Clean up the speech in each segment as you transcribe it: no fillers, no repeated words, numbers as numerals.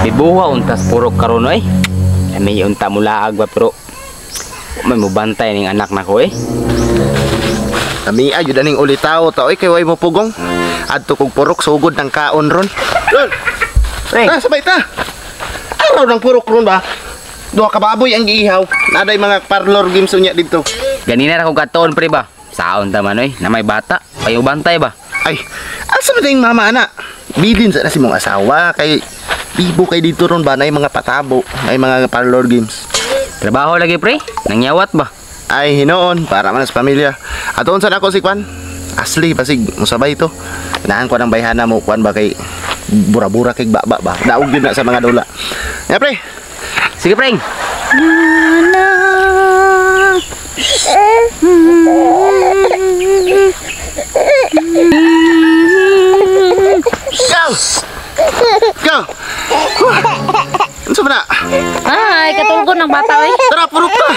Bibuha untas purok karon oy. May unta mulaag ba pero may mubantay ning anak nako eh. Kami ayud aning ulitaw ta oy kay way mo pugong. Adto kog purok sugod ng kaon ron. Lol. Pre. Ah, sabay ta. Araw ng purok ron ba? Duha ka baboy ang giihaw. Naday mga parlor games unya didto. Ganina ra ko katoon pre ba. Saon ta man oy, na may bata, payo bantay ba. Ay, asa man dayong mama ana? Bilin sa na si mong asawa kay bibo kay dito ron ba nay mga patabo, may mga parlor games. Trabaho lagi pre, nangyawat ba? Ay hinoon para man sa pamilya. Atoon sa nako si Kwan. Asli basig musabay to. Naan ko ng bayhana mo kwan ba kay bura-bura kay baba ba. Daog yun na sa mga dula. Ya pre. Sige pre. Go! Go! Ano ba na? Ay, katulgo ng bata oy. Tara, purok ta!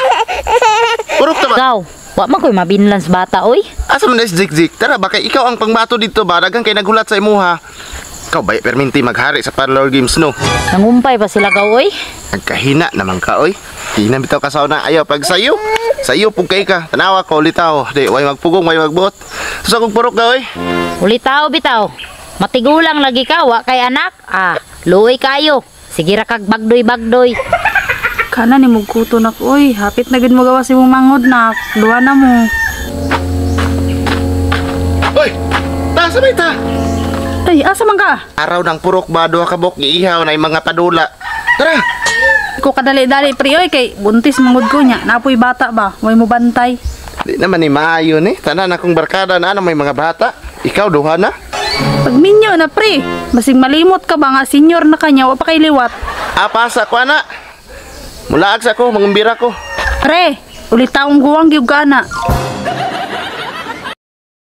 Purok ta ba? Gaw, wa man ko'y mabinlan sa bata oy. Asa man na si Zik Zik? Tara, baka ikaw ang pangbato dito ba? Dagang kay nagulat sa imuha. Ikaw ba, perminti maghari sa parlor games, no? Nangumpay pa sila gaw oy. Nagkahina naman ka, oy. Di na bitaw ka sa una. Ayaw, pag sayo. Sayo, pug kay ka. Tanawa ko, ulitaw. Di, way magpugong, way magbuot. Sa kong purok ka, oy. Ulitaw bitaw. Matigulang lagi ka wa kay anak. Ah, luoy kayo. Sige ra kag bagdoy-bagdoy. Kana ni mugkuto nak oy, hapit na gid mo gawas imong mangod nak. Duha na mo. Oy! Ta, sabay ta! Ay, asa man ka? Araw ng purok ba, duha ka bok, giihaw na yung mga padula. Tara! Ko kadali-dali pre oy kay buntis mangod ko nya. Napoy bata ba? Way mo bantay. Di naman ni maayo ni. Tanan akong barkada na ano, may mga bata. Ikaw, duha na. Pagminyo na pre. Basig malimot ka ba nga senior na kanya wa pa kay liwat. Ah, pasa ko, ana. Mulaag sa ko, mangumbira ko. Pre, ulitawong guwang gyud ka na.